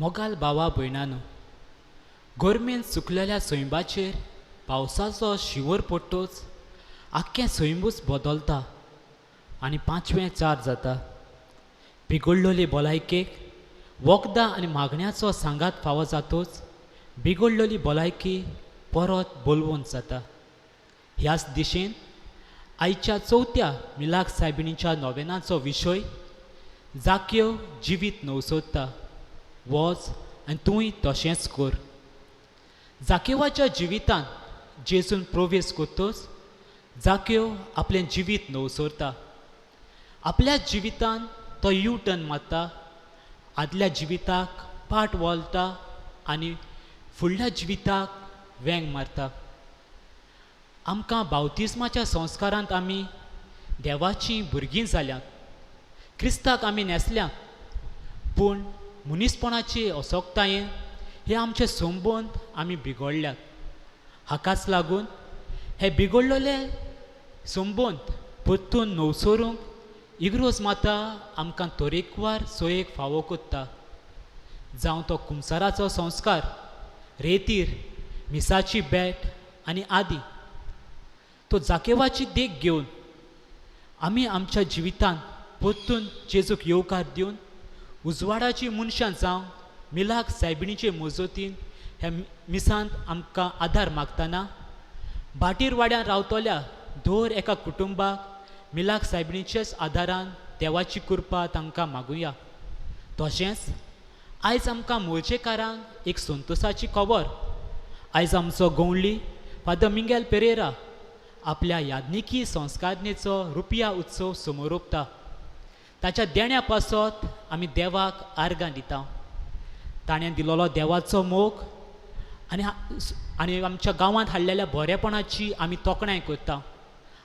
मोगाल भावा भयणानो, गोरमेन सुकलेल्या सैंबाचेर पावसाचो शिंवर पडटोच आख्खें सैंबूच बदलता आनी पांचवें चार जाता. बिगडलेली भलायकेक वखदां आनी मागण्याचो सांगात फावो जातोच बिगडलेली भलायकी परत बलवंत जाता. ह्याच दिशेन आयच्या चवथ्या मिलाग सायबिणीच्या नोवेनाचो विशय जाक्यो जिवीत नवसोदता, वच आनी तूंय तशेंच कर. जाकेवाच्या जिवितांत जेजून प्रवेश करतोच जाक्यो आपलें जिवीत नवसरता. आपल्या जिवितांत तो यू टर्न मारता, आदल्या जिविताक पाट वळटा आनी फुडल्या जिविताक वेंग मारता. आमकां बावतिज्माच्या संस्कारांत आमी देवाचीं भुरगीं जाल्यात, क्रिस्ताक आमी न्हेसल्यात, पूण मनीसपणाचे असोक्तायेन हे आमचे संबंद आमी बिगडल्यात. हाकाच लागून हे बिगडलेले संबंद परतून नवसरूंक इग्रोज माता आमकां तरेकवार सोयेक फावो कोत्ता. जावं तो कुमसाराचो संस्कार, रेतीर, मिसाची बेट आनी आदी. तो जाकेवाची देख घेवन आमी आमच्या जिवितांत परतून जेजूक येवकार दिवन उजवाडाची मनशां जावं मिलाग सायबिणीचे मजतीन ह्या मिसांत आमकां आदार मागतना भाटीर वाड्यान रावतल्या दर एका कुटुंबाक मिलाग सायबिणीच्याच आदारान देवाची कृपा तांकां मागुया. तशेंच आयज आमकां मोर्चेकारांक एक संतोसाची खबर. आयज आमचो गवळी फादर मिंगेल पेरेरा आपल्या याज्ञिकी संस्कारणेचो रुपया उत्सव समोरोपता. ताच्या देण्या पासत आमी देवाक आर्गां दिता. ताणें दिलोलो देवाचो मोग आनी आनी आमच्या गांवांत हाडलेल्या बरेपणाची आमी तोखणाय करता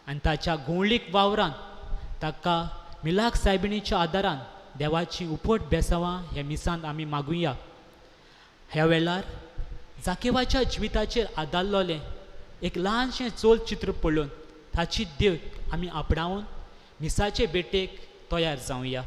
आनी ताच्या गोंवळीक वावरान ताका मिलाग सायबिणीच्या आदारान देवाची उपट बेसांवां ह्या मिसांत आमी मागुया. ह्या वेळार जाकेवाच्या जिविताचेर आदारलोलें एक ल्हानशें चलचित्र पळोवन ताची देख आमी आपणावन मिसाचे भेटेक तयार जावया.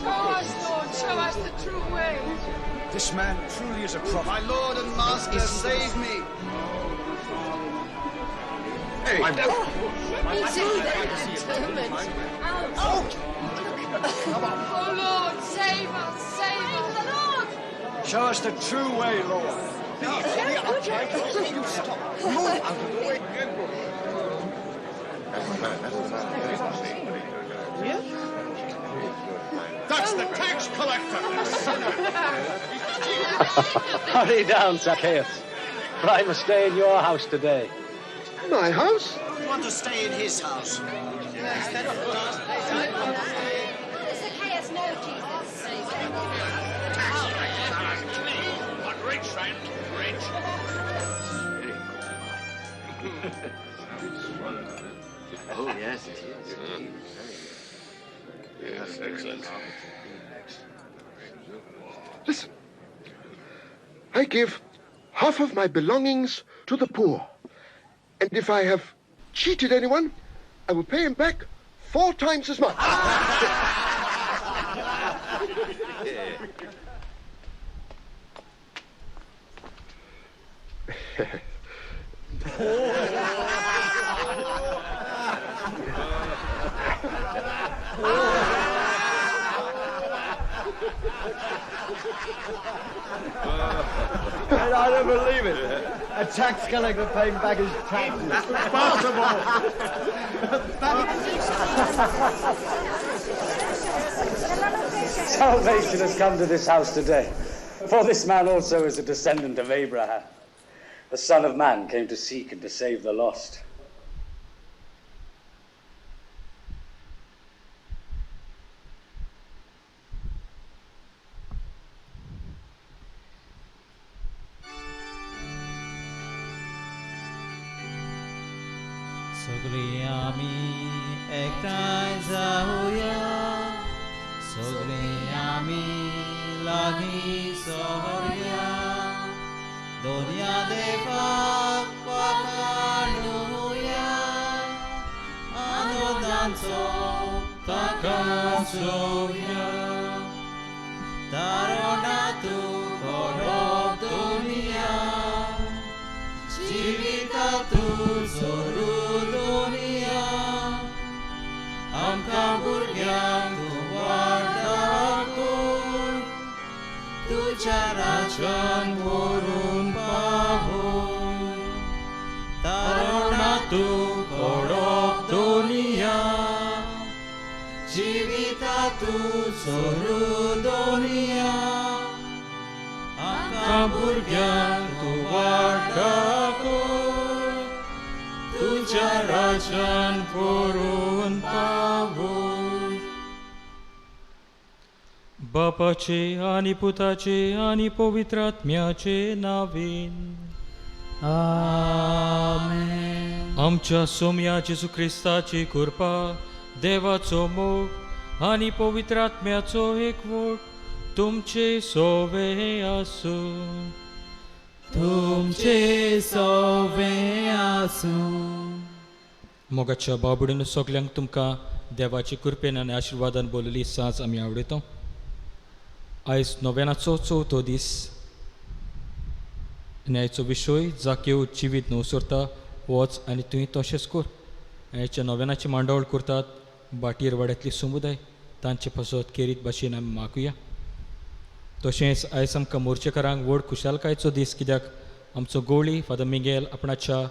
Show us, Lord, show us the true way. This man truly is a prophet. My Lord and Master, save me. Hey. Oh Lord, save us, save us. Lord. Show us the true way, Lord. You stop. Move out of the way. That's the tax collector. Hurry down, Zacchaeus, for I must stay in your house today. My house? I want to stay in his house. Zacchaeus know Jesus? But rich, friend, rich. Oh, yes, it is. Yes, excellent. Listen, I give half of my belongings to the poor. And if I have cheated anyone, I will pay him back 4 times as much. I don't believe it. A tax collector paying back his taxes. Impossible! Salvation has come to this house today, for this man also is a descendant of Abraham. The Son of Man came to seek and to save the lost. सगळीं आमी एकठांय जावया, सगळीं आमी लागीं सोरया दोनया देवाक वाखाणुया आनंदांचो ताका सोवया तारोणा तूं कोडप दुनिया जिविता तूं सोरू दुनिया आमकां भुरग्यांक तूं वाट दाखय तुज्या राज्यान व्हरून पावय तारोणा तूं कोडप दुनिया जिविता तूं सोरू दुनिया आमकां भुरग्यांक तूं वाट दाखय तुज्या राज्यान व्हरून पावय. बापाचे आनी पुताचे आनी पवित्र आत्म्याचे नांवेन आमेन. आमच्या सोम्या जेजू क्रिस्ताची कृपा, देवाचो मोग आनी पवित्र आत्म्याचो एकवट तुमचे सोवे आसूं. तुमचे सोवे आसूं. मोगाच्या बाबडीन सगल्यांक तुमकां देवाची कृपेन आनी आशिर्वादान बोलली सांज आमी आवडयता. आयज नोव्यानाचो चवथो दीस आनी आयचो विशय जाक्यो जिवीत न्हू सोरता वच आनी तुवें तशेंच कर. आयच्या नोव्यानाची मांडावळ करतात बाटयेर वाड्यांतली समुदाय तांचे पासत खेरीत भाशेन आमी मागुया. तशेंच आयज आमकां मोर्चेकारांक व्हड खुशालकायेचो दीस कित्याक आमचो गोवळी फादर मिगेल आपणाच्या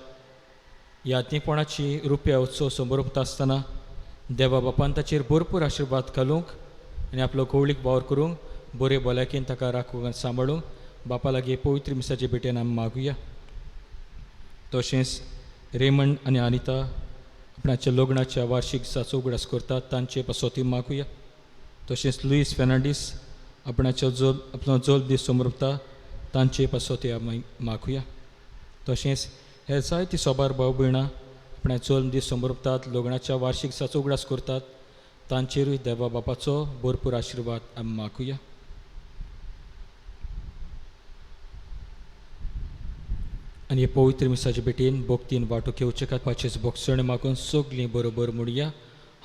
याज्ञपणाची रुपया उत्सव समरोपता आसतना देवा बापान ताचेर भरपूर आशिर्वाद घालूंक आनी आपलो गोवळीक वावर करूंक बरे भलायकेन ताका राखूंक आनी सांबाळूंक बापा लागीं पवित्र मिसाचे भेटेन आमी मागुया. तशेंच रेमंड आनी अनिता आपणाच्या लग्नाच्या वार्षिक दिसाचो उगडास करतात तांचे पासतूय मागुया. तशेंच लुईस फेर्नांडीस आपणाचो जोल आपलो जोल दीस समर्पता तांचे पासतूय आमी मागुया. तशेंच हे जायती सोबार भाव भयणां आपणा जोल दीस समर्पतात लग्नाच्या वार्षिक दिसाचो उगडास करतात तांचेरूय देवा बापाचो भरपूर आशिर्वाद आमी मागुया. आनी हे पवित्र मिसाचे भेटेन भक्तीन वांटो घेवचे खातीर भोगसणे मागून सगलीं बरोबर म्हणया.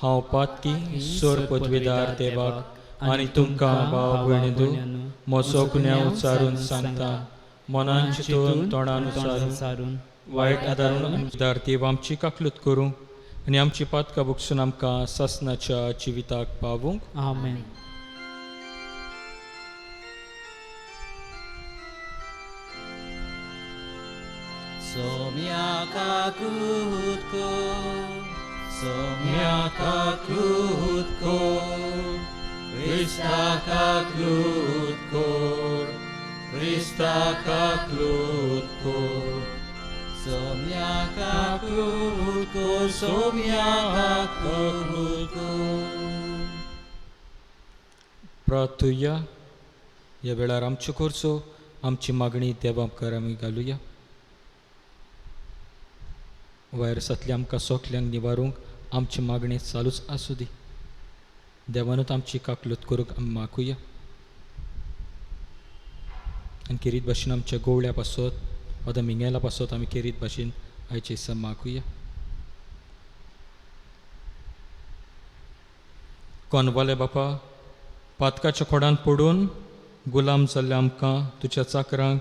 हांव पातकी सोर पदवेदार देवाक आनी तुमकां भाव भयणींनो म्हजो गुन्यांव उच्चारून सांगता, मनान चिंतून तोंडान उच्चारून वायट आदारून दार देव आमची काकलूत करूंक आनी आमची पातकां भोगसून आमकां सासणाच्या जिविताक पावूंक. आमेन. Somya kaklutko, somya kaklutko, Krista kaklutko, Krista kaklutko, somya kaklutko, somya kaklutko. प्रार्थुया. ह्या वेळार आमच्यो करचो आमची मागणी देवा मुखार आमी घालुया. वायरसांतल्या आमकां सोकल्यांक निवारूंक आमची मागणी चालूच आसूं दी. देवानूच आमची काकलूत करूंक आमी मागुया. आनी खेरीत भाशेन आमच्या गोवळ्या पासत फादर मिंगेला पासत आमी खेरीत भाशेन आयचे दिसा मागुया. कोनवाले बापा, पातकाच्या खोडान पडून गुलाम जाल्ल्या आमकां तुज्या चाकरांक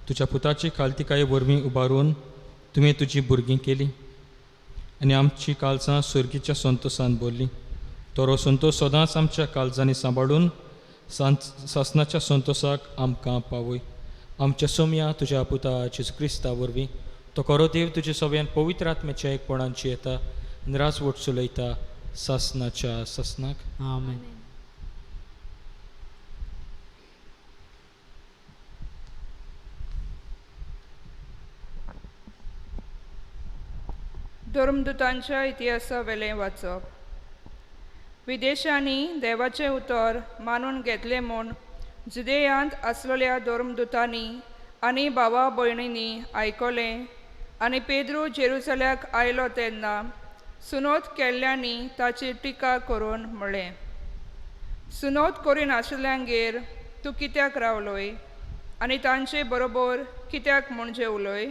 तुज्या पुताची खालतिकाये वरवीं उबारून तुवें तुजी भुरगीं केलीं आनी आमची काळजां सुर्गीच्या संतोसान भरलीं. तरो संतोश सदांच आमच्या काळजांनी सांबाळून सासणाच्या संतोसाक आमकां पावय. आमच्या सोम्या तुज्या पुता जेजू क्रिस्ता वरवीं तो खरो देव तुजे सगळ्यान पवित्र आत्म्याच्या एकपणांची येता आनी राजवट चलयता सासणाच्या सासणाक. आमेन. धर्मदूतांच्या इतिहासावेलें वाचप. विदेशांनी देवाचें उतर मानून घेतलें म्हूण जुदेयांत आसलेल्या धर्मदूतांनी आनी भावा भयणींनी आयकलें आनी पेद्रू जेरुसल्याक आयलो तेन्ना सुनोत केल्ल्यांनी ताची टिका करून म्हळें, सुनोत करिनाशिल्ल्यांगेर तूं कित्याक रावलोय आनी तांचे बरोबर कित्याक म्हूण जेवलोय?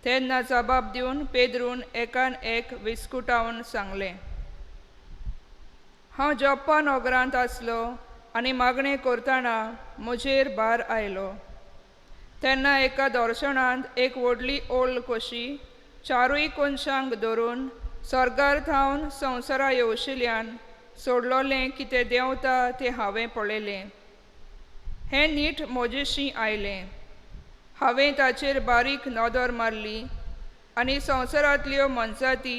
तेन्ना जबाब दिवन पेद्रून एकान एक विस्कुटावन सांगलें, हांव जप्पा नगरांत आसलो आनी मागणें करतना म्हजेर भार आयलो. तेन्ना एका दर्शनांत एक व्हडली ओल कशी चारूय कोनशांक धरून सर्गार थावन संवसारा येवशिल्यान सोडलोलें कितें देंवता तें हांवें पळयलें. हें नीट म्हजेशी आयलें. हांवें ताचेर बारीक नदर मारली आनी संवसारांतल्यो मनजाती,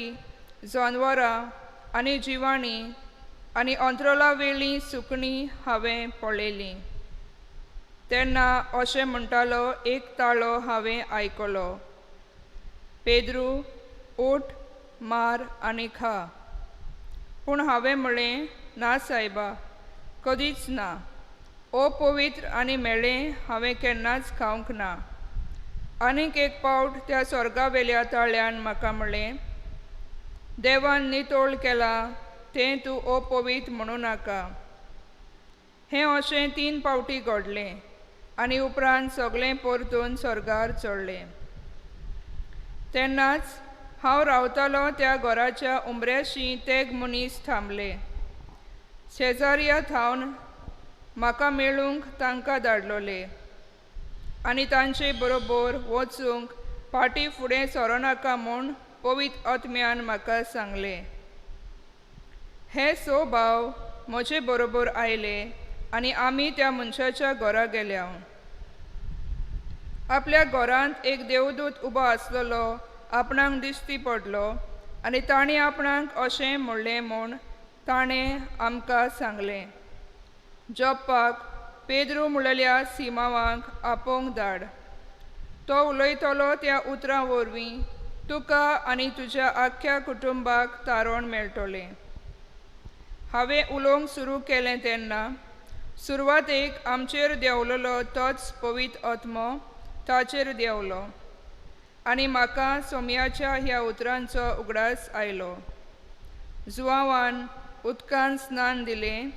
जनवरां आनी जिवाणीं आनी अंतरोला वेलीं सुकणीं हांवें पळयलीं. तेन्ना अशें म्हणटालो एक ताळो हांवें आयकलो, पेद्रू, उठ, मार आनी खा. पूण हांवें म्हळें, ना सायबा, कदीच ना. अपवित्र आनी म्हेळें हांवें केन्नाच खावंक ना. आनीक एक पावट त्या स्वर्गावेल्या ताळ्यान म्हाका म्हळें, देवान नितळ केलां तें तूं अपवित्र म्हणूं नाका. हें अशें 3 पावटी घडलें आनी उपरांत सगळें परतून स्वर्गार चडलें. तेन्नाच हांव रावतालो त्या घराच्या उमऱ्याशी तेग मनीस थांबले. शेजाऱ्या थावन म्हाका मेळूंक तांकां धाडलोले आनी तांचे बरोबर वचूंक फाटीं फुडें सरोनाका म्हूण पवित्र आत्म्यान म्हाका सांगलें. हे 6 भाव म्हजे बरोबर आयले आनी आमी त्या मनशाच्या घरा गेल्या. आपल्या घरांत एक देवदूत उबो आसलेलो आपणाक दिश्टी पडलो आनी ताणें आपणाक अशें म्हणलें म्हूण ताणें आमकां सांगलें, जप्पाक पेद्रू म्हणलेल्या सिमांवाक आपोवंक धाड. तो उलयतलो त्या उतरां वरवीं तुका आनी तुज्या आख्ख्या कुटुंबाक तारण मेळटलें. हांवें उलोवंक सुरू केलें तेन्ना सुरवातेक आमचेर देंवलेलो तोच पवित्र आत्मो ताचेर देंवलो आनी म्हाका सोम्याच्या ह्या उतरांचो उगडास आयलो. जुवावान उदकान स्नान दिलें,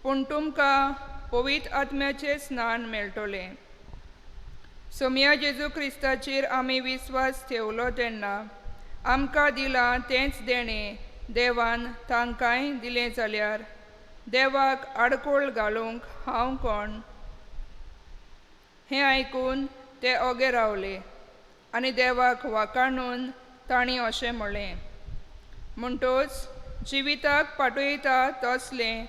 पूण तुमकां पवित्र आत्म्याचें स्नान मेळटलें. सोम्या जेजू क्रिस्ताचेर आमी विस्वास ठेवलो तेन्ना आमकां दिलां तेंच देणें देवान तांकांय दिलें जाल्यार देवाक आडकोळ घालूंक हांव कोण? हें आयकून ते ओगे रावले आनी देवाक वाकाणून तांणी अशें म्हणलें, म्हणटोच जिविताक पाटयता तसलें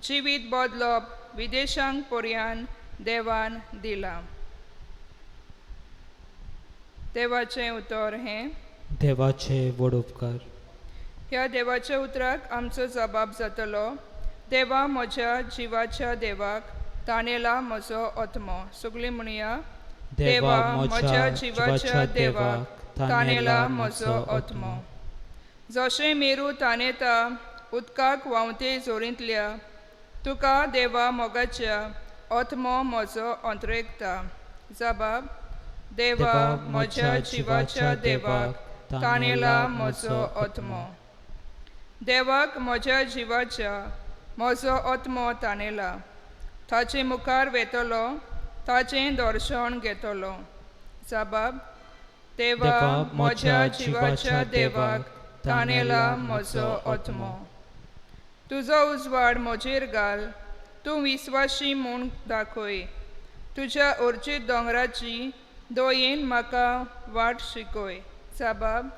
जिवीत बदलप विदेशांक पर्यान देवान दिलां. देवाचें उतर हें. देवाचे व्हड उपकार. ह्या देवाच्या उतराक आमचो जबाब जातलो. देवा म्हज्या जिवाच्या देवाक ताणेला म्हजो आत्मो. सगळीं म्हणया, देवा म्हज्या जिवाच्या देवाक ताणेला म्हजो आत्मो. जशें मेरू तानेता उदकाक व्हांवते जोरींतल्या, तुका देवा मोगाच्या आत्मो म्हजो अंतरेकता. जबाब, देवा म्हज्या जिवाच्या देवाक ताणेला म्हजो आत्मो. देवाक म्हज्या जिवाच्या म्हजो आत्मो ताणेला. ताचे मुखार वेतलो, ताचें दर्शन घेतलो. जबाब, देवा म्हज्या जिवाच्या देवाक ताणेला म्हजो आत्मो. तुजो उजवाड म्हजेर घाल, तूं विस्वाशी म्हूण दाखय. तुज्या अर्जीत दोंगराची दयेन म्हाका वाट शिकय. जबाब,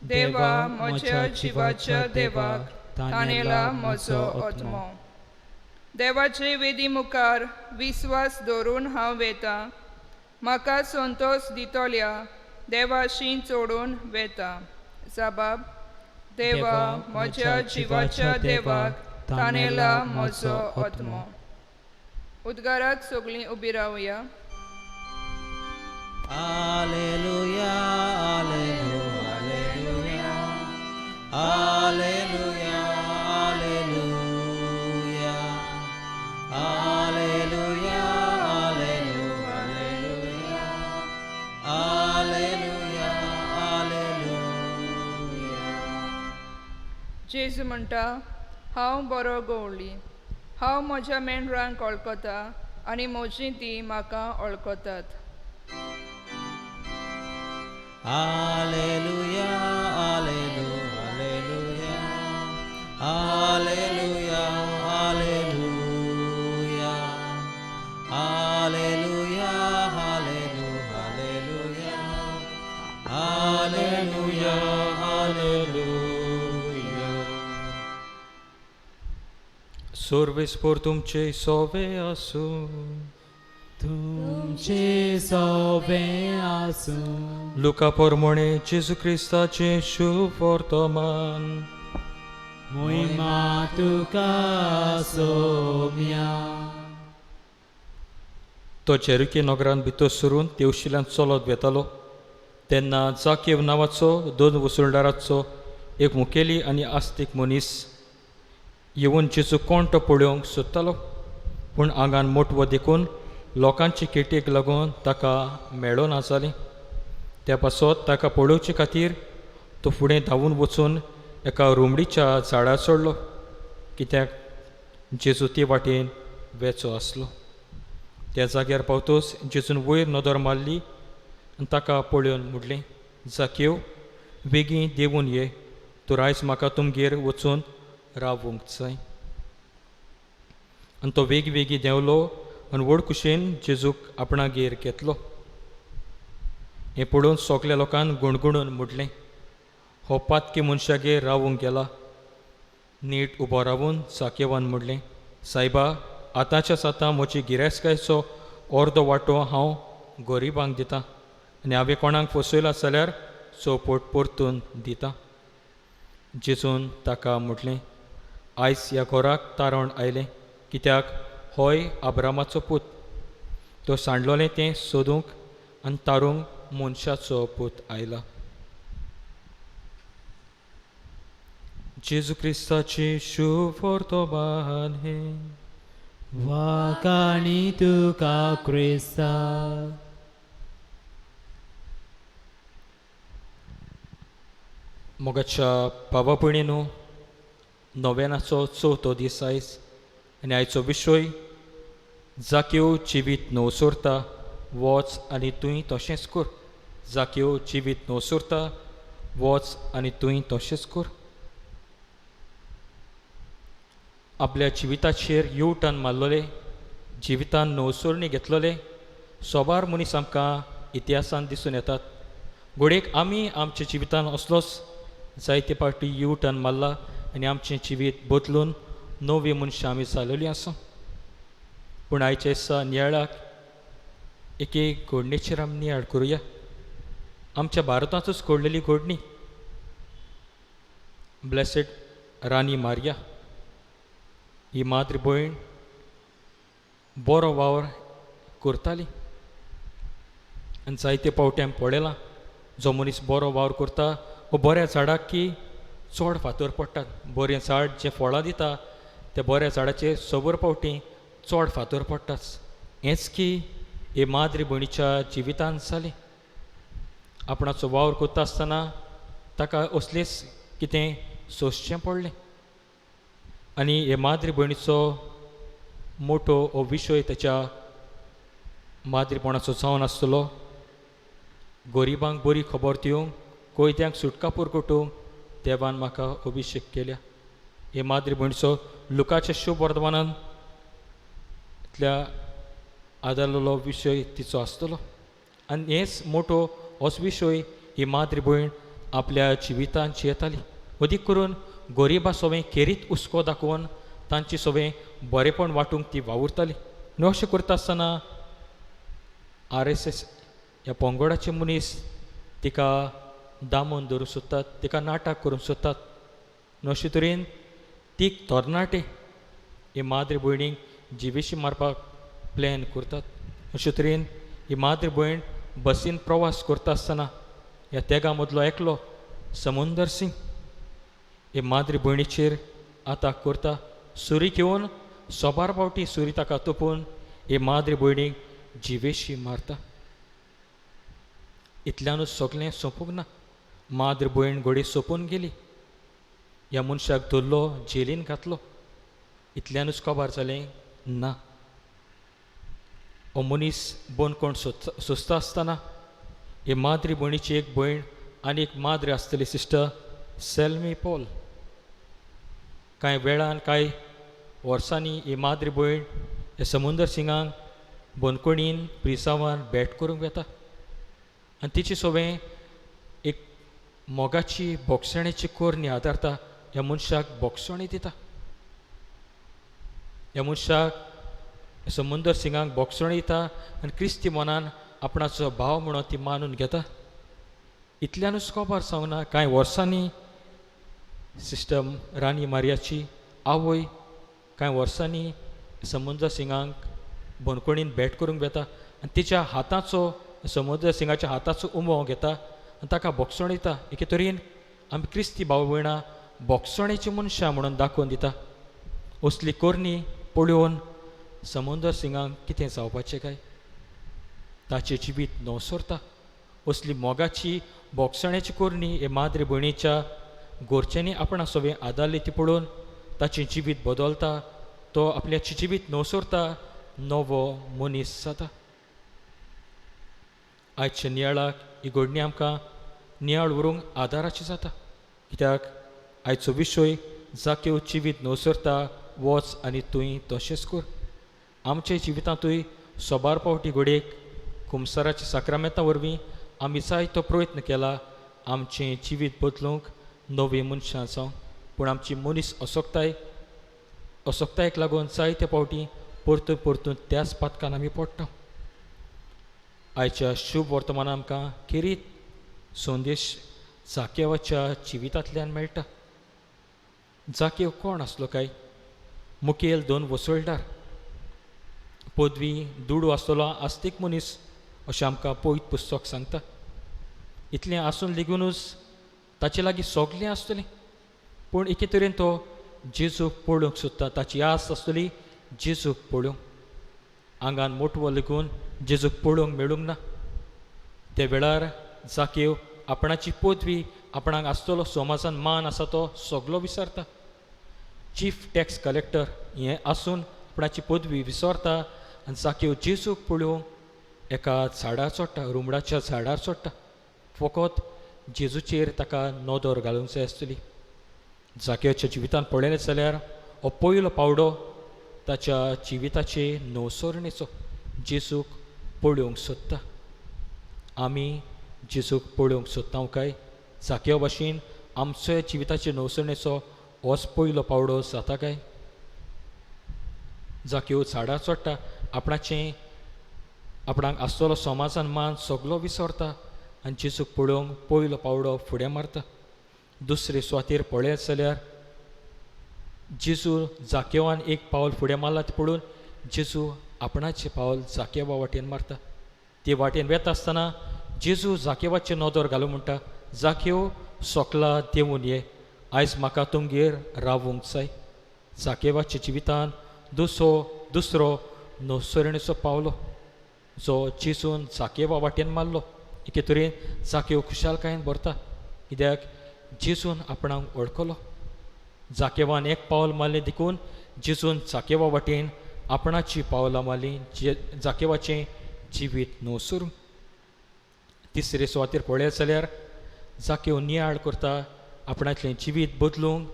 देवा म्हज्या जिवाच्या देवाक ताणेला म्हजो आत्मो. देवाचे वेदी मुखार विस्वास दवरून हांव वेतां. म्हाका संतोश दितल्या देवाशी चोडून वेता. जबाब, देवा म्हज्या जिवाच्या देवाक ताणेला म्हजो आत्मो. उद्गाराक सगळीं उबी रावया. Alleluia, alleluia, alleluia, alleluia, alleluia, alleluia, alleluia, alleluia. जेजू म्हणटा, हांव बरो गवळी. हांव म्हज्या मेंढरांक वळखता आनी म्हजीं तीं म्हाका वळखतात. Alleluia, alleluia, alleluia, alleluia, alleluia, alleluia, alleluia, alleluia. सर्वेस्पोर तुमचे सोवे आसूं. तुमचे सोवे आसूं. लुका पोरमोणे जेजू क्रिस्ताचें शुभ वर्तमान. मोहिमा तुका सोम्या. तो जेरुकी नगरान भितर सरून तेवशिल्यान चलत वेतालो तेन्ना जाकेव नांवाचो दोन वसुलदाराचो एक मुखेली आनी आस्तीक मनीस येवन जेजू कोण तो पळोवंक सोदतालो, पूण आंगान मोटवो देखून लोकांचे केटेक लागून ताका मेळना जालें. त्या पासत ताका पळोवचे खातीर तो फुडें धांवून वचून एका रुमडीच्या झाडार चडलो, कित्याक जेजू ते वाटेन वेचो आसलो. त्या जाग्यार पावतोच जेजून वयर नदर मारली आनी ताका पळोवन म्हणलें, जाकेव बेगीन देंवून ये, तर आयज म्हाका तुमगेर वचून रावूंक जाय. आनी तो वेगी वेगीं देंवलो आनी व्हड कुशेन जेजूक आपणागेर घेतलो. हें पळोवन सगल्या लोकान गुणगुणून म्हणलें, हो पातकी मनशागेर रावूंक गेला. नीट उबो रावून जाकेवान म्हणलें, सायबा, आतांच्या सातां म्हजी गिरेस्तकायेचो अर्दो वांटो हांव गरिबांक दितां आनी हांवें कोणाक फसयला जाल्यार चौपट परतून दिता. जेजून ताका म्हटलें, आयज ह्या घराक तारण आयलें, कित्याक होय आब्रामाचो पूत. तो सांडलोलें तें सोदूंक आनी तारूंक मनशाचो पूत आयला. जेजू क्रिस्ताची शुभ वर्तमान हें. वाखाणी तुका क्रिस्ता. मोगाच्या भावा भयणीनो, नोवेनाचो चवथो दीस आयज आनी आयचो विशय जाक्यो जिवीत नवसोरता वच आनी तूंय तशेंच कर. जाक्यो जिवीत नवसोरता वच आनी तूंय तशेंच कर. आपल्या जिविताचेर यू टर्न मारलोले, जिवितान नवसोरणी घेतलोले सोबार मनीस आमकां इतिहासान दिसून येतात. घडयेक आमी आमच्या जिवितान असलोच जायते पावटी यू टर्न मारला आनी आमचें जिवीत बदलून नवी मनशां आमी जालोलीं आसा. पूण आयच्या दिसा नियाळाक एके घडणेचेर आमी नियाळ करुया. आमच्या भारतांतूच घडलेली घडणी, ब्लेसेड राणी मारिया ही माद्री भयण बरो वावर करताली आनी जायते पावटी आमी पळयलां, जो मनीस बरो वावर करता वो बऱ्या झाडाक की चड फातर पडटात. बरें झाड जें फळां दिता त्या बऱ्या झाडाचेर सबर पावटी चड फातर पडटात. हेंच की हे माद्री भयणीच्या जिवितान जालें. आपणाचो वावर करता आसतना ताका असलेंच कितें सोंसचें पडलें आनी हे माद्री भयणीचो मोटो हो विशय ताच्या माद्रीपणाचो जावन आसतलो. गरिबांक बरी खबर दिवंक, कोयत्यांक सुटका पुरकटूंक देवान म्हाका अभिशेक केल्या. हे माद्री भयणीचो लुकाच्या शुभ वर्तमानांतल्या आदारलेलो विशय तिचो आसतलो आनी हेच मोटो होच विशय ही माद्री भयण आपल्या जिवितांत जियेताली. अदीक करून गरिबा सोवें खेरीत हुस्को दाखोवन तांची सोवें बरेपण वांटूंक ती वावुरताली. आनी अशें करता आसतना RSS ह्या पंगडाचे मनीस तिका दामून धरूंक सोदतात, तिका नाटक करूंक सोदतात. आनी अशे तरेन ती तरणाटे हे माद्री भयणीक जिवेशी मारपाक प्लॅन करतात. अशे तरेन ही माद्री भयण बसीन प्रवास करता आसतना ह्या तेगां मदलो एकलो समुंदर सिंग हे माद्री भयणीचेर आताक करता. सुरी घेवन सोबार पावटी सुरी ताका तोपून हे माद्री भयणीक जिवेशी मारता. इतल्यानूच सगळें सोंपूंक ना, माद्री भयण घोडी सोंपून गेली. ह्या मनशाक धरलो, जेलीन घातलो. इतल्यानूच कबार जालें ना. हो मनीस बंदकोण सोंसता आसतना हे माद्री भयणीची एक भयण आनी एक माद्री आसतली सिस्टर सेल्मी पॉल. कांय वेळान कांय वर्सांनी ही माद्री भयण हे समुंदर सिंगांक बंदकोणीन प्रिसांवान भेट करूंक वेता आनी तिचे सोबें एक मोगाची बोगसणेची कोरणी आदारता. ह्या मनशाक बोगसणी दिता. ह्या मनशाक समुंदर सिंगांक बोगसणी दिता आनी क्रिस्ती मनान आपणाचो भाव म्हणून ती मानून घेता. इतल्यानूच कबार जावना कांय वर्सांनी सिस्टर राणी मारियाची आवय कांय वर्सांनी समुंदर सिंगांक बंदकोणीन भेट करूंक वेता आनी तिच्या हाताचो समुद्र सिंगाच्या हाताचो उमो घेता आनी ताका बोगसण दिता. एके तरेन आमी क्रिस्ती भाव भयणां बोगसणेची मनशां म्हणून दाखोवन दिता. असली करणी पळोवन समुंदर सिंगांक कितें जावपाचें काय? ताचें जिवीत नवसरता. असली मोगाची बोगसण्याची करणी हे माद्री भयणीच्या गोरच्यांनी आपणा सगळें आदारली ती पळोवन ताचें जिवीत बदलता. तो आपल्याचें जिवीत नवसरता, नवो मनीस जाता. आयच्या नियाळाक ही घडणी आमकां नियाळ व्हरूंक आदाराची जाता. कित्याक आयचो विशय जाक्यो जिवीत नवसरता, वच आनी तूंय तशेंच कर. आमच्या जिवितांतूय सोबार पावटी घडयेक कुमसाराच्या साक्रामेंता वरवीं आमी जायतो प्रयत्न केला आमचें जिवीत बदलूंक, नवीं मनशां जावंक. पूण आमची मनीस असक्तायेक लागून जायते पावटी परतून परतून त्याच पातकान आमी पडटा. आयच्या शुभ वर्तमानान आमकां खेरीत संदेश जाकेवाच्या जिवितांतल्यान मेळटा. जाकेव कोण आसलो काय? मुखेल दोन वसळदार, पदवी दुडू आसतलो आस्तीक मनीस अशें आमकां पवित्र पुस्तक सांगता. इतलें आसून लेगुनूच ताचे लागीं सगळें आसतलें, पूण एके तरेन तो जेजूक पळोवंक सोदता. ताची आस आसतली जेजूक पळोवंक. आंगान मोटवो लेगून जेजूक पळोवंक मेळूंक ना. त्या वेळार जाकेव आपणाची पदवी, आपणाक आसतलो समाजान मान आसा तो सगलो विसरता. चीफ टॅक्स कलेक्टर हें आसून आपणाची पदवी विसरता आनी जाकेव जेजूक पळोवंक एका झाडार चडटा, रुमडाच्या झाडार चडटा. फकत जेजूचेर ताका नदर घालूंक जाय आसतली. जाकेवाच्या जिवितान पळयलें जाल्यार हो पयलो पावडो ताच्या जिविताचे नवसरणेचो, जेजूक पळोवंक सोदता. आमी जेजूक पळोवंक सोदता काय? जाकेवा भाशेन आमच्या जिविताचे नवसरणेचो होच पयलो पावडो जाता काय? जाकेव झाडार चडटा, आपणाचें आपणाक आसतलो समाजान मान सगलो विसरता आनी जेजूक पळोवंक पयलो पावडो फुडें मारता. दुसरे सुवातेर पळयत जाल्यार जेजू जाकेवान एक पावल फुडें मारला तें पळोवन जेजू आपणाचें पावल जाकेवा वाटेन मारता. ते वाटेन वेता आसतना जेजू जाकेवाचेर नदर घालून म्हणटा, जाकेव सोकला देंवून ये, आयज म्हाका तुमगेर रावूंक जाय. जाकेवाच्या जिवितान दुसरो नवसरणेचो पावलो जो जेजून जाकेवा वाटेन मारलो. एके तरेन जाकेव खुशालकायेन भरता, कित्याक जेजून आपणाक वळखलो. जाकेवान एक पावल मारलें देखून जेजून जाकेवा वाटेन आपणाची पावलां मारलीं, जाकेवाचें जिवीत नवसरून. तिसरे सुवातेर पळयत जाल्यार जाकेव नियाळ करता, आपणाचें जिवीत बदलूंक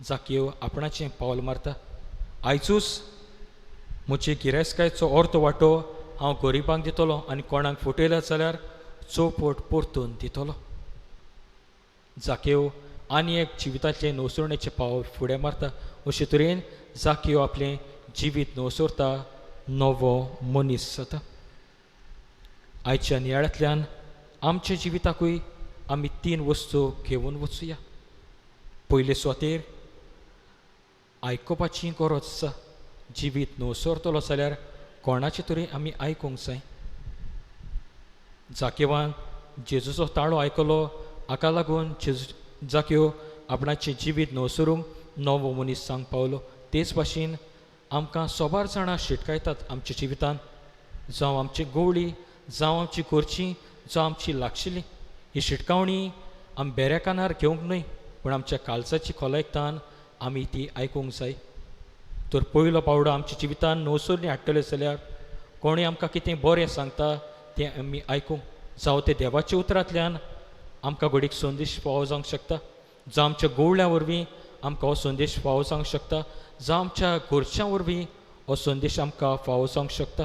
जाकेव आपणाचें पावल मारता. आयजूच म्हजे गिरेस्तकायेचो अर्द वांटो हांव गरिबांक दितलो आनी कोणाक फटयल्यार जाल्यार चौपट परतून दितलो. जाकेव आनी एक जिविताचें नवसरणेचें पावल फुडें मारता. अशे तरेन जाकेव आपलें जिवीत नवसरता, नवो मनीस जाता. आयच्या नियाळांतल्यान आमच्या जिविताकूय आमी तीन वस्तू घेवन वचुया. पयले सुवातेर आयकुपाची गरज आसा. जिवीत नवसरतलो जाल्यार कोणाचें तरी आमी आयकूंक जाय. जाकेवान जेजूचो ताळो आयकलो, हाका लागून जाकेव आपणाचें जिवीत नवसरूंक नवो मनीस जावंक पावलो. तेच भाशेन आमकां सोबार जाणां शिटकायतात आमच्या जिवितान, जावं आमची गवळी, जावं आमची घरचीं, जावं आमची लागशिल्ली. ही शिटकावणी आमी बेऱ्या कानार घेवंक न्हय, पूण आमच्या काळजाची खोलायेक तान आमी ती आयकूंक जाय. तर पयलो पावडो आमच्या जिवितान नवसरणी हाडटले जाल्यार कोणूय आमकां कितें बरें सांगता तें आमी आयकूंक, जावं तें देवाच्या उतरांतल्यान आमकां घडीक संदेश फावो जावंक शकता, जावं आमच्या गोवळ्या वरवीं आमकां हो संदेश फावो जावंक शकता, जावं आमच्या घरच्यां वरवीं हो संदेश आमकां फावो जावंक शकता.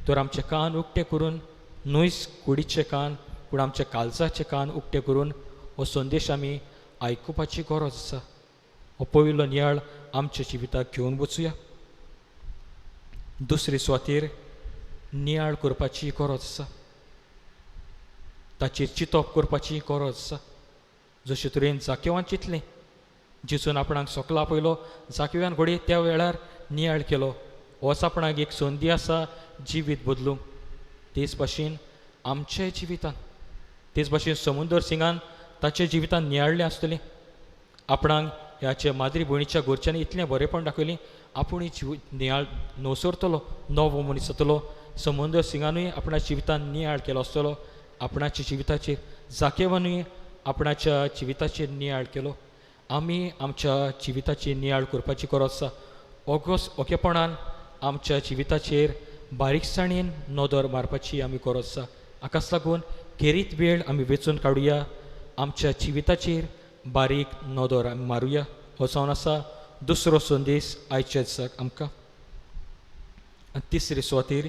तर आमचे कान उक्ते करून, न्हयच कुडीचे कान पूण आमच्या काळजाचे कान उक्ते करून हो संदेश आमी आयकुपाची गरज आसा. हो पयलो नियाळ आमच्या जिविताक घेवन वचुया. दुसरे सुवातेर नियाळ करपाची गरज आसा, ताचेर चिंतप करपाची गरज आसा. जशे तरेन जाकेवान चिंतलें, जेजून आपणाक सोकला आपयलो, जाकेवान घडये त्या वेळार नियाळ केलो, होच आपणाक एक संदी आसा जिवीत बदलूंक. तेच भाशेन आमच्याय जिवितान, तेच भाशेन समुंदर सिंगान ताच्या जिवितान नियाळ्ळें आसतलें, आपणाक ह्याचे माद्री भयणीच्या घरच्यांनी इतलें बरेंपण दाखयलें, आपूण जीव नियाळ नवसरतलो, नवो मनीस जातलो. समुंदर सिंगानूय आपणा जिवितान नियाळ केलो आसतलो आपणाच्या जिविताचेर, जाकेवानूय आपणाच्या जिविताचेर नियाळ केलो. आमी आमच्या जिविताचेर नियाळ करपाची गरज आसा. ओगोस ओकेपणान आमच्या जिविताचेर बारीकसाणेन नदर मारपाची आमी गरज आसा. हाकाच लागून खेरीत वेळ आमी वेंचून काडुया, आमच्या जिविताचेर बारीक नदर आमी मारुया. हो जावन आसा दुसरो संदेश आयच्या दिसाक आमकां. आनी तिसरे सुवातेर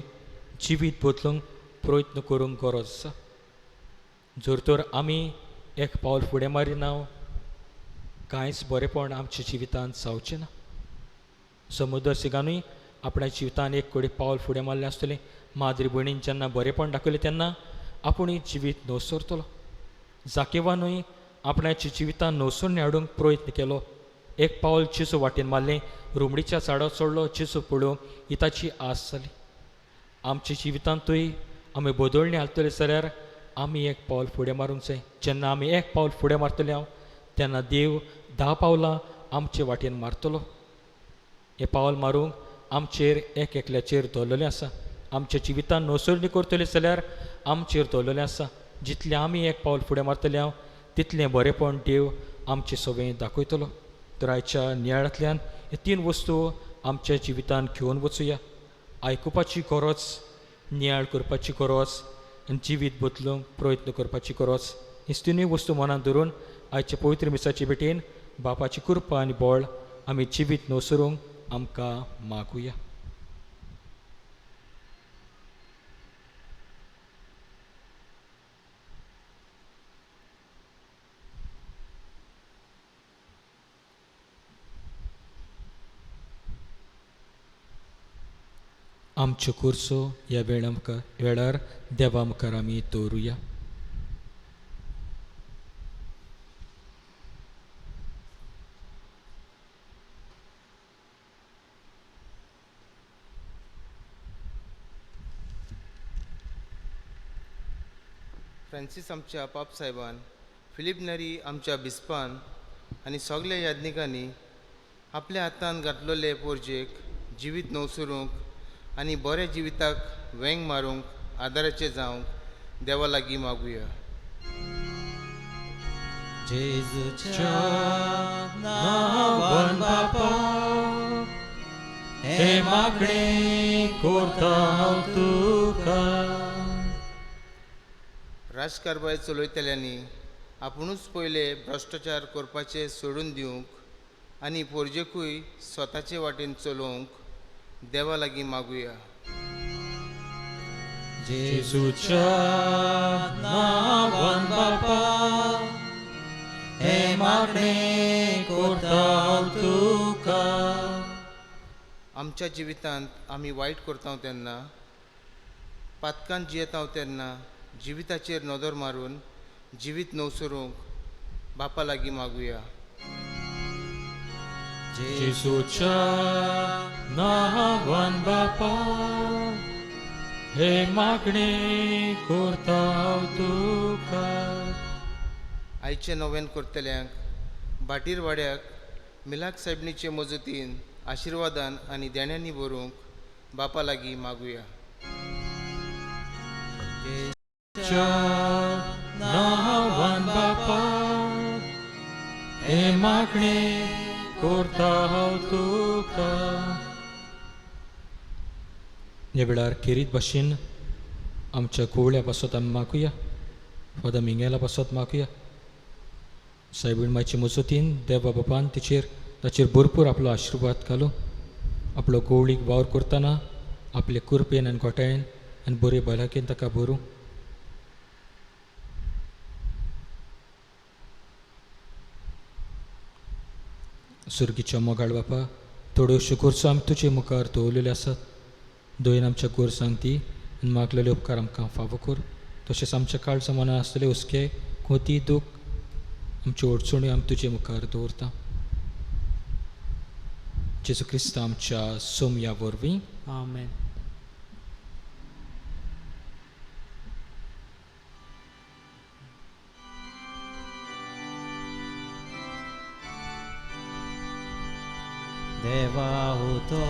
जिवीत बदलूंक प्रयत्न करूंक गरज आसा. जर तर आमी एक पावल फुडें मारिना, कांयच बरेंपण आमच्या जिवितांत जावचें ना. समुद्र सिंगानूय आपल्या जिवितान एक कडेन पावल फुडें मारलें आसतलें. माद्री भयणीन जेन्ना बरेंपण दाखयलें तेन्ना आपूणय जिवीत नवसरतलो. जाकेवानूय आपणाच्या जिवितान नवसरणी हाडूंक प्रयत्न केलो. एक पावल जेजू वाटेन मारलें, रुमडीच्या झाडार चडलो, जेजू पळोवंक ही ताची आस जाली. आमच्या जिवितांतूय आमी बदलणी हाडटले जाल्यार आमी एक पावल फुडें मारूंक जाय. जेन्ना आमी एक पावल फुडें मारतले हांव तेन्ना देव 10 पावलां आमचे वाटेन मारतलो. हें पावल मारूंक आमचेर एक एकल्याचेर दवरलेलें आसा. आमच्या जिवितान नवसरणी करतले जाल्यार आमचेर दवरलेलें आसा. जितलें आमी एक पावल फुडें मारतले हांव तितलें बरेंपण देव आमचे सवंय दाखयतलो. तर आयच्या नियाळांतल्यान हे 3 वस्तू आमच्या जिवितान घेवन वचुया. आयकुपाची गरज, नियाळ करपाची गरज आनी जिवीत बदलूंक प्रयत्न करपाची गरज. ही तिनूय वस्तू मनांत धरून आयच्या पवित्र मिसाचे भेटेन बापाची कृपा आनी बळ आमी जिवीत नवसरूंक आमकां मागुया. आमच्यो कुर्सो ह्या वेळार देवा मुखार आमी दवरुया. फ्रांसीस आमच्या पापसाहेबान, फिलीप नरी आमच्या बिस्पान आनी सगल्या याज्ञिकांनी आपल्या हातान घातलेले पोरजेक जिवीत नवसरूंक आनी बऱ्या जिविताक वेंग मारूंक आदाराचें जावंक देवा लागीं मागुया. जेजूच्या नांवान बापा हे मागणें करता हांव तुका. राजकारभार चलयतल्यांनी आपुणूच पयले भ्रश्टाचार करपाचें सोडून दिवंक आनी पोरजेकूय स्वताचे वाटेन चलोवंक देवा लागीं मागुया. जेजूच्या नांवान बापा हे मागणें करता हांव तुका. आमच्या जिवितांत आमी वायट करता तेन्ना, पातकान जियेता तेन्ना जिविताचेर नदर मारून जिवीत नवसरूंक बापा लागीं मागुया. जेजूच्या नांवान बापा हे मागणें करता हांव तुका. आयचें नोवेन करतल्यांक भाटीर वाड्याक मिलाक सायबणीचे मजतीन आशिर्वादान आनी देण्यांनी भरूंक बापा लागीं मागुया. नांवान बापा हे मागणें करता हांव तुका. ह्या वेळार खेरीत भाशेन आमच्या कुवळ्या पासत आमी मागुया, फादर मिंगेला पासत मागुया. सायबीण मायचे मजतीन देवा बापान ताचेर भरपूर आपलो आशिर्वाद घालूं. आपलो गोवळीक वावर करतना आपले कुरपेन आनी घोटायेन आनी बरे भलायकेन ताका भरूं. सुर्गीच्या मोगाळ बापा, थोड्योश्यो गरजो आमी तुजे मुखार दवरलेल्यो आसात. दोन आमच्या गरजांक दी आनी मागलेले उपकार आमकां फावो कर. तशेंच आमच्या काळजा मनां आसलेले हुस्के, खोती, दूख, आमच्यो अडचण्यो आमी तुजे मुखार दवरता. जेजू क्रिस्त आमच्या सोमया वरवीं. आमेन. देवा उतर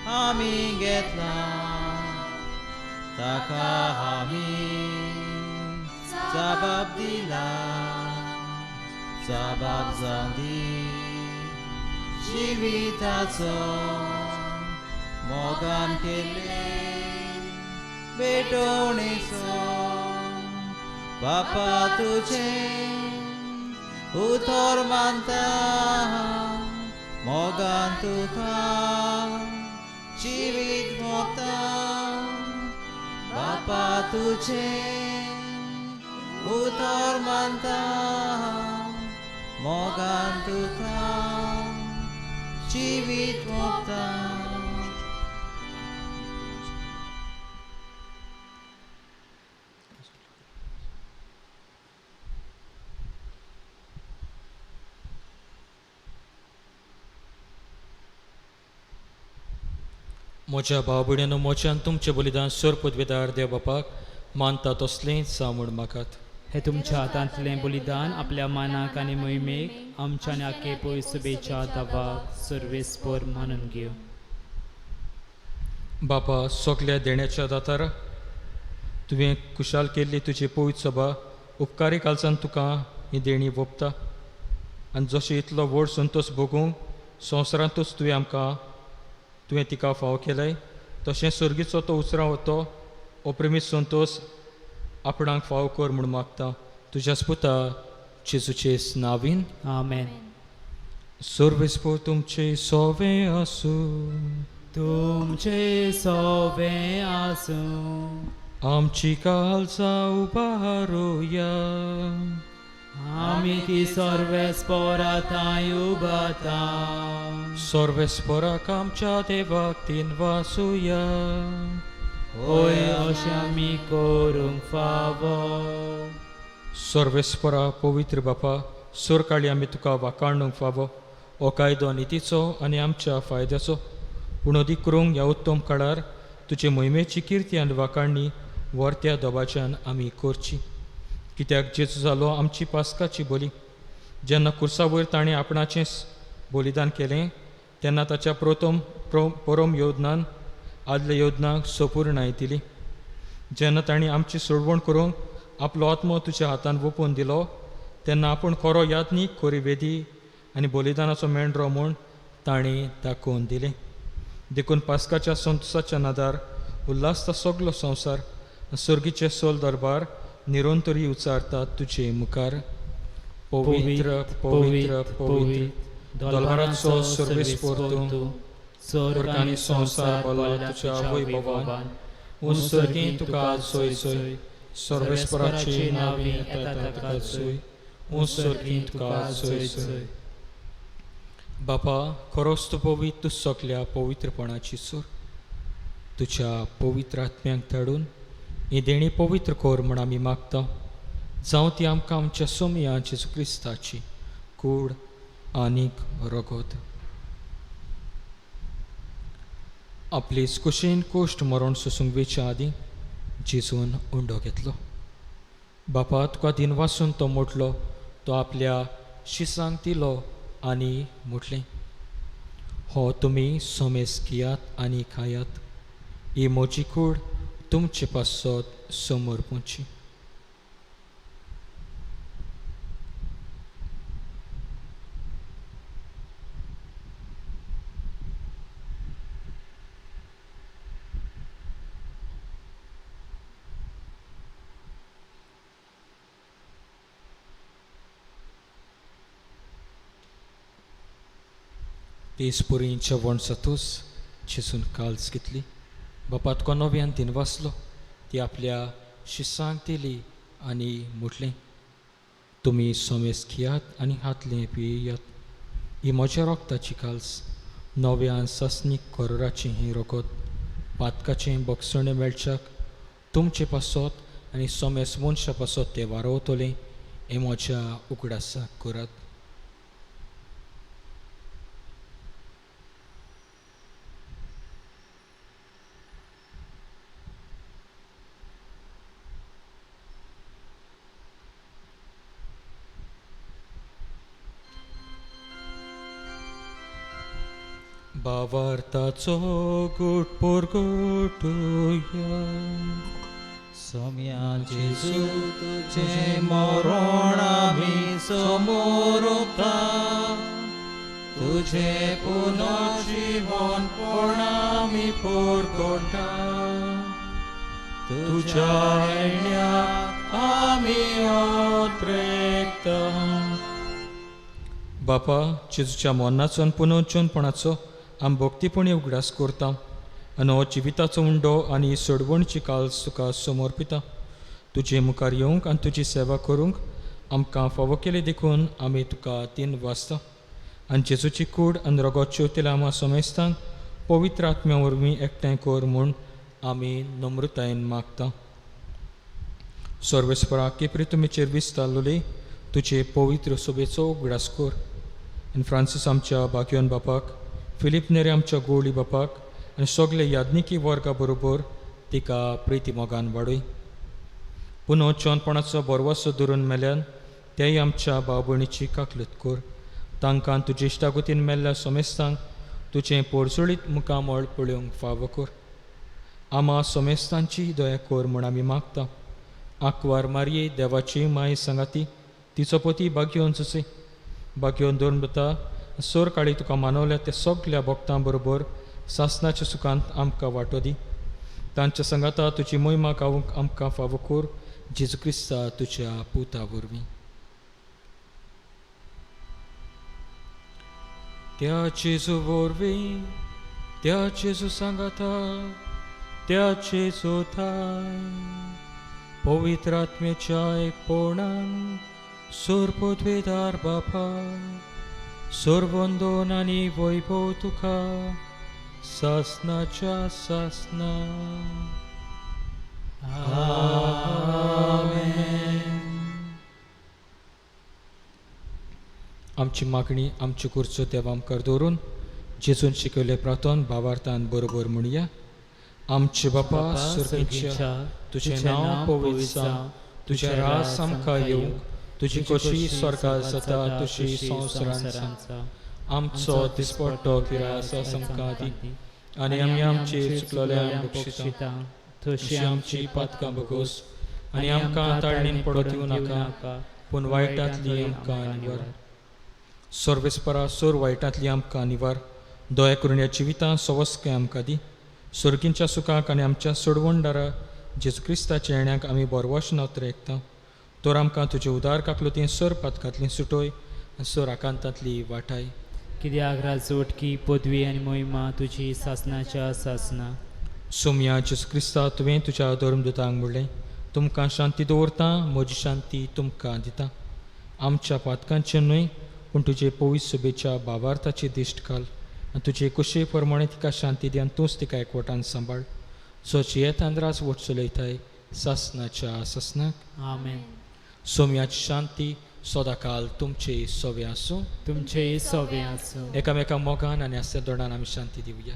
आमी घेतला, ताका आमी जबाब दिला, जबाब जावं दी जिविताचो मोगान केल्ले भेटवणेचो. बापा तुजें उतर मानता, मोगान तुका जिवीत मोगता. बापा तुजें उतर मानता, मोगान तुका जिवीत मोगता. म्हज्या भाव भयणींनो, म्हज्यान तुमचें बलिदान सोर पदवेदार देव बापाक मानता तसलेंच जावं म्हूण मागात. हे तुमच्या हातांतलें बलिदान आपल्या मानाक आनी मोहिमेक आमच्या आनी आखे पयसुबेच्या दावाक सर्वेस्पर मानून घेवं. बापा, सगल्या देण्याच्या दातारा, तुवें खुशाल केल्ली तुजी पवित्र सभा उपकारी कालसान तुका ही देणी वोपता आनी जशें इतलो व्हड संतोश भोगूंक संवसारांतूच तुवें आमकां तुवें तिका फावो केलें, तशें सर्गीचो तो उचराव तो अप्रेमीत संतोश आपणाक फावो कर म्हूण मागता. तुज्याच पुता जेजूचे नावीन. आमेन. सर्वेस्पर तुमचे सोवे आसूं. तुमचे सोवे आसूं. आमची काळजां उबारुया. आमी ती सर्वेस्परा थंय उबाता. सर्वेस्पराक आमच्या देवाक तीन वासुया. होय अशें आमी करूंक फावो. सर्वेस्परा पवित्र बापा, सरकाळी आमी तुका वाखाणूंक फावो. हो कायदो नितीचो आनी आमच्या फायद्याचो, पूण अदीक करूंक ह्या उत्तम काळार तुजे मोहिमेची किर्ती आनी वाखाणणी वर्त्या दबाच्यान आमी करची. कित्याक जेजू जालो आमची पास्काची बोली. जेन्ना कुर्सा वयर ताणें आपणाचें बलिदान केलें तेन्ना ताच्या परम योजनान आदल्या योजनाक सपूर्णाय दिली. जेन्ना ताणें आमची सोडवण करूंक आपलो आत्मो तुज्या हातान वोपून दिलो तेन्ना आपूण खरो याज्ञीक, खरी वेदी आनी बलिदानाचो मेंढरो म्हूण ताणें दाखोवन दिलें. देखून पास्काच्या संतोसाच्या नादार उल्हासता सगलो संवसार, सर्गीचे सोल दरबार निरंतरी उचारता तुजे मुखार. पवित्र पवित्र पवित्र दलबाराचो सर्वेस्पर तूं, स्वर्ग आनी संवसार भरला तुज्या वैभवान. उंच तुका जोय जोय, सर्वेस्पराचे नांवी येता तुका जोय, उंच तुका जोय जोय. बापा, खरोच तूं पवित्र, तूं सगल्या पवित्रपणाची सूर. तुज्या पवित्र आत्म्यांक धाडून ही देणी पवित्र कर म्हूण आमी मागता. जावं ती आमकां आमच्या सोमया जेजू क्रिस्ताची कूड आनीक रगत. आपले कुशीन कोश्ट मरण सोसूंक वेच्या आदीं जेजून उंडो घेतलो. बापा, तुका दिनवासून तो मोडलो, तो आपल्या शिसांक दिलो आनी म्हटलें, हो तुमी सोमेस घेयात आनी खायात, ही म्हजी कूड तुमचे पासत समर्पूची. तेज पुरी जेवण जातूच जेजून काल्स घेतली, बापा तुका नव्यान दिन वाचलो, ती आपल्या शिसांक दिली आनी म्हटलें, तुमी सोमेस घेयात आनी हातलें पियेयात, ही म्हज्या रोगताची काल्स, नव्यान सासणीक कोरोराचें हें रोगत, पातकाचें बक्षणें मेळच्याक तुमचे पासत आनी सोमेस मनशा पासत तें वारोवतलें, हें म्हज्या उगडासाक करात. भावार्थाचो गुट पोरगोटुया. सोम्या जेजू तुझे मरण आमी समोर उरता, तुझे पुनर्जीवन पण आमी पोरगोटा, तुझ्या येण्याक आमी ओत्रेकता. बापा, जेजूच्या मरणाचो आनी पुनर्जीवनपणाचो आमी भक्तीपणी उगडास करता आनी हो जिविताचो उंडो आनी सोडवणची काल्स तुका समर्पिता. तुजे मुखार येवंक आनी तुजी सेवा करूंक आमकां फावो केली देखून आमी तुका तीन वाजता आनी जेजूची कूड आनी रगत शेवतेल्या आमा समेस्तांक पवित्र आत्म्या वरवीं एकठांय कर म्हूण आमी नम्रतायेन मागता. सर्वेस्परा केपरी तुमीचेर विस्तारलोली तुजे पवित्र सोबेचो उगडास कर आनी फ्रांसीस आमच्या बाग्योन बापाक, फिलीप नेरे आमच्या गोवळी बापाक आनी सगळे याज्ञिकी वर्गा बरोबर तिका प्रिती मोगान वाडय. पुनः चोनपणाचो बरवसो धरून मेल्यान तेय आमच्या भाव भयणीची काकलूत कर. तांकां तुजे इश्टागतीन मेल्ल्या सोमेस्तांक तुजें पोरसुळीत मुखामळ पळोवंक फावो कर. आमा सोमेस्तांची दया कर म्हूण आमी मागता. आंकवार मारये देवाची माय सांगाती तिचो पती बागयोन सुसे बागयोन दोन बता सोर काळी तुका मानवल्या ते सगल्या भक्तां बरोबर सासनाच्या सुखांत आमकां वांटो दी. तांच्या सांगाता तुजी मोहिमा गावंक आमकां फावो कर, जेजू क्रिस्ता तुज्या पुता वरवीं. त्या जेजू वरवीं, त्या जेजू सांगाता, त्या जेजू थाय पवित्र आत्म्याच्या एकपणान सोरपदवेदार बापा सर्वंदोन आनी वैभव तुका सासनाच्या सासना. आमेन. आमची मागणी आमच्यो कुर्चो देवा मुखार दवरून जेजून शिकयल्ले प्रार्थन भावार्थान बरोबर म्हणया. आमचे बापा सर्गीच्या, तुजें नांव पवित्र जावं, तुजें राज आमकां येवंक, तुजी कशी स्वर्गार जाता तशी संवसारांत जावं. आमचो दिसपट्टो गिरास आमकां दी आनी आमी आमचे चुकलोल्यांक बक्षिता तशी आमची पातकां भोगोस आनी आमकां ताळणीन पडत दिवं नाका, पूण वायटांतली आमकां निवार. सर्वेस्परा सोर वायटांतली आमकां निवार. दया करून ह्या जिवितां सवस्कें आमकां दी. सर्गींच्या सुखाक आनी आमच्या सोडवणदारा जेजू क्रिस्ताच्या येण्याक आमी बरवश नोत्र एकता. तर आमकां तुजे उदार काकलुतीं सर पातकांतली सुटोय आनी सर आकांतांतली वाटाय. कित्याक राजवटकी पदवी आनी मोहिमा तुजी सासनाच्या सासना. सोमया जेजू क्रिस्ता, तुवें तुज्या धर्मदूतांक म्हणलें, तुमकां शांती दवरता, म्हजी शांती तुमकां दिता. आमच्या पातकांचें न्हय पूण तुजे पवित्र सभेच्या भावार्थाची दिश्ट घाल आनी तुजे कुशे प्रमाणे तिका शांती दी आनी तूंच तिका एकवटान सांबाळ, जो जियेत आनी राजवट चलयताय सासनाच्या सासनाक. आमेन. सोम्याची शांती सदाकाल तुमचे सोवे आसूं. तुमचे सोवे आसूं. एकामेका मोगान आनी आसल्या दोणान आमी शांती दिवया.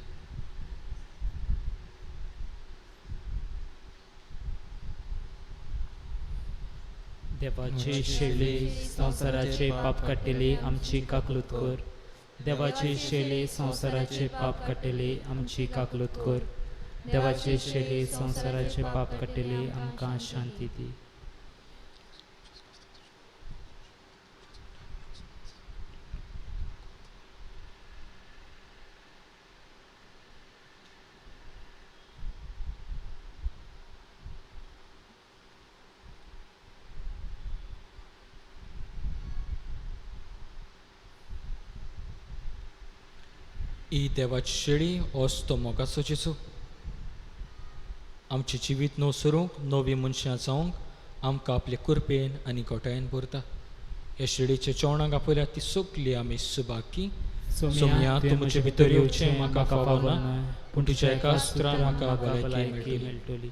देवाचे शेले संवसाराचे पाप काडटले आमची काकलूत कर. देवाचे शेले संवसाराचे पाप काडटले आमची काकलूत कर. देवाचे शेले संवसाराचे पाप काडटले आमकां शांती दी. ही देवाची शेळी ओस तो मोगाचो जेजू आमचें जिवीत न्हू सरूंक नवी मनशां जावंक आमकां आपले कुरपेन आनी गोटायेन भरता. ह्या शेळीच्या जेवणाक आपयल्या ती सगली आमी सुबाकी. सोमया तूं म्हजे भितर येवचें म्हाका फावना, पूण तुज्या एका उतरान म्हाका भलायकी मेळटली.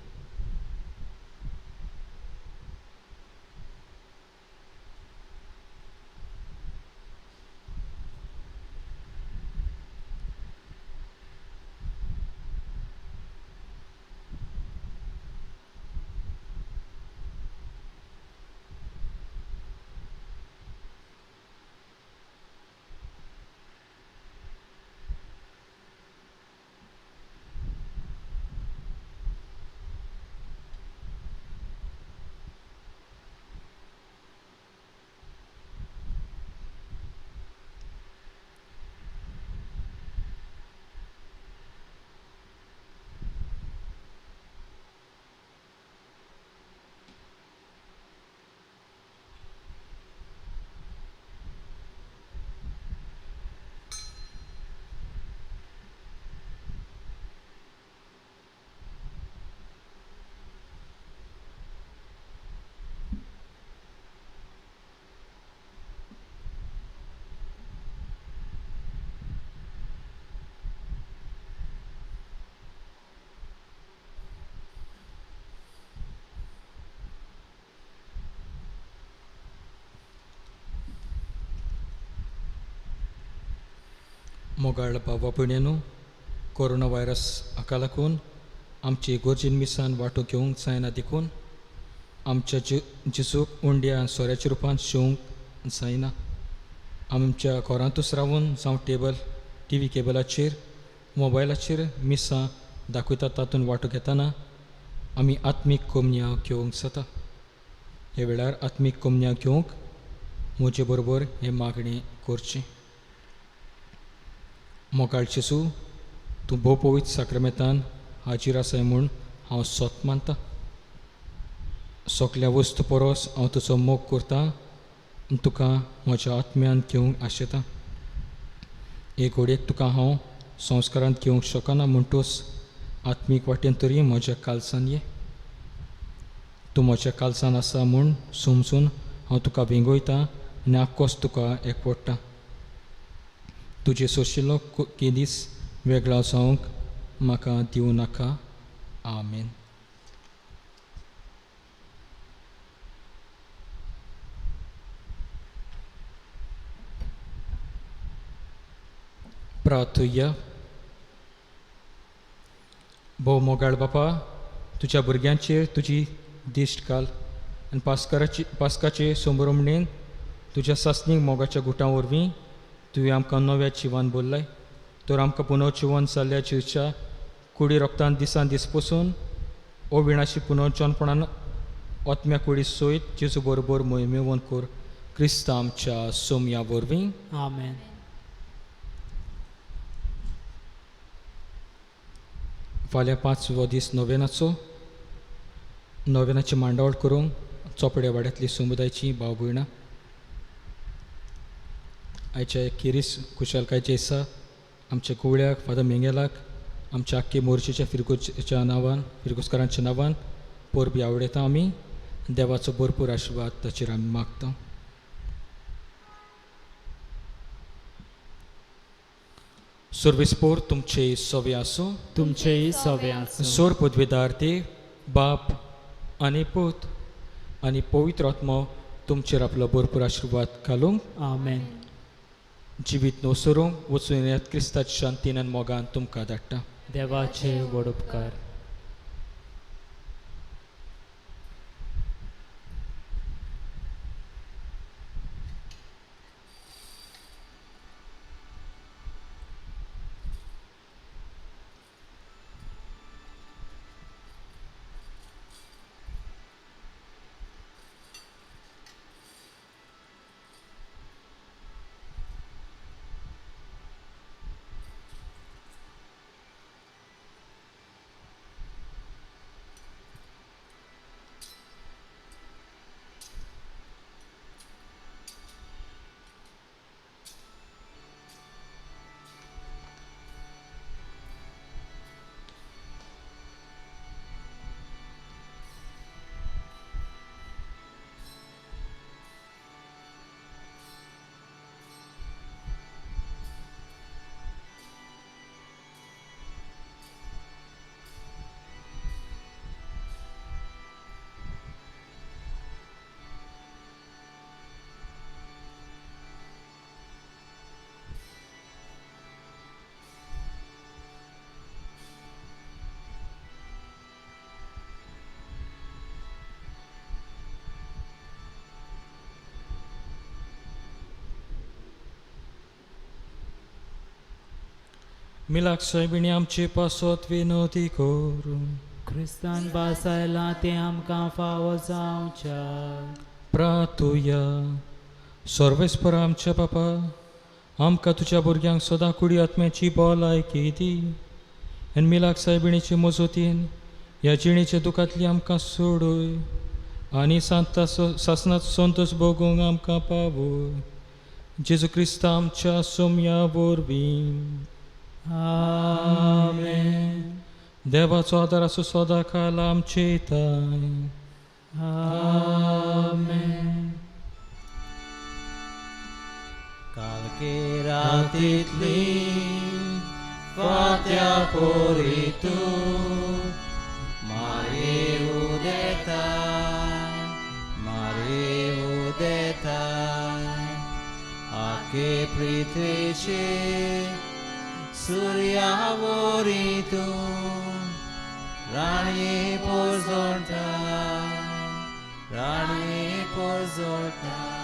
मोगाळ बाबा भयणींनो, कोरोना व्हायरस हाका लागून आमची इगर्जेन मिसान वांटो घेवंक जायना देखून आमच्या जेजूक उंड्या सोऱ्याच्या रुपान शिवंक जायना. आमच्या घरांतूच रावून जावं टेबल टी व्ही केबलाचेर मोबायलाचेर मिसां दाखयतात तातूंत वांटो घेतना आमी आत्मीक कोमन्या घेवंक जाता. ह्या वेळार आत्मीक कोमन्या घेवंक म्हजे बरोबर हें मागणें करचें. मोगाळ जेजू, तूं भोव पवित्र साक्रामेंतान हाजीर आसाय म्हूण हांव सोत मानता. सगल्या वस्तू परस हांव तुजो मोग करता आनी तुका म्हज्या आत्म्यान घेवंक आशेता. हे घडयेक तुका हांव संस्कारांत घेवंक शकना म्हणटूच आत्मीक वाटेन तरी म्हज्या कालसान ये. तूं म्हज्या कालसान आसा म्हूण समजून हांव तुका वेंगयता आनी आक्कोस तुका एकवडटा. तुजे सोशिल्लो केदीस वेगळो जावंक म्हाका दिवं नाका. आमेन. प्रार्थुया. भोव मोगाळ बापा, तुज्या भुरग्यांचेर तुजी दिश्ट घाल आनी पास्काचे संभ्रमणेन तुज्या सासणीक मोगाच्या गुटां वरवीं तुवें आमकां नव्या जिवान बोल्लाय. तर आमकां पुनर्जिवन जाल्ल्या जिवच्या कुडी रोगतान दिसान दीस पसून ओ विणाशी पुनर्जनपणान आत्म्या कुडी सयत जेजू बरोबर मोहिमेवन कर. क्रिस्ता आमच्या सोमया वरवीं. आमेन. फाल्यां 5वो दीस नोवेनाचो. नोवेनाची मांडावळ करूंक चोपड्या वाड्यांतली समुदायाची भाव भयणां आयच्या किरीस खुशालकायचे आसा आमच्या कुवळ्याक फादर मेंगेलाक आमच्या आख्खे मोर्चेच्या फिरगोच्या नांवान फिरगोजकारांच्या नांवान परबी आवडयता. आमी देवाचो भरपूर आशिर्वाद ताचेर आमी मागता. सर्वेस्पोर तुमचे सवे आसूं. तुमचेय सवे आसूं. सोर पदवेदार देव बाप आनी पूत आनी पवित्र आत्मो तुमचेर आपलो भरपूर आशिर्वाद घालूंक. आमेन. जिवीत न्हू सरूंक वचून येयात. क्रिस्ताच्या शांतीन आनी मोगान तुमकां धाडटा. देवाचे व्हड उपकार. मिलाक सायबिणी आमचे पासत विनोती कर. क्रिस्तान भासायलां तें आमकां फावो जावच्या. प्रातुया. सर्वेस्पर आमच्या बापा, आमकां तुज्या भुरग्यांक सदां कुडी आत्म्याची भलायकी दी आनी मिलाक सायबिणीचे मजतीन ह्या जिणेच्या दुखांतली आमकां सोडय आनी सांता सासणाचो संतोश भोगूंक आमकां पावय. जेजू क्रिस्ता आमच्या सोम्या वरवीं. आमेन. देवाचो आदार आसूं सदां काल आमचे ताय. आमेन. कालके रातीतली फात्या पोरी तूं मारे उदेताय, मारे उदेताय. आखे पृथ्वीचे सुर्या वरी तूं राणी पोरजोळटाय, राणी पोरजोळटाय.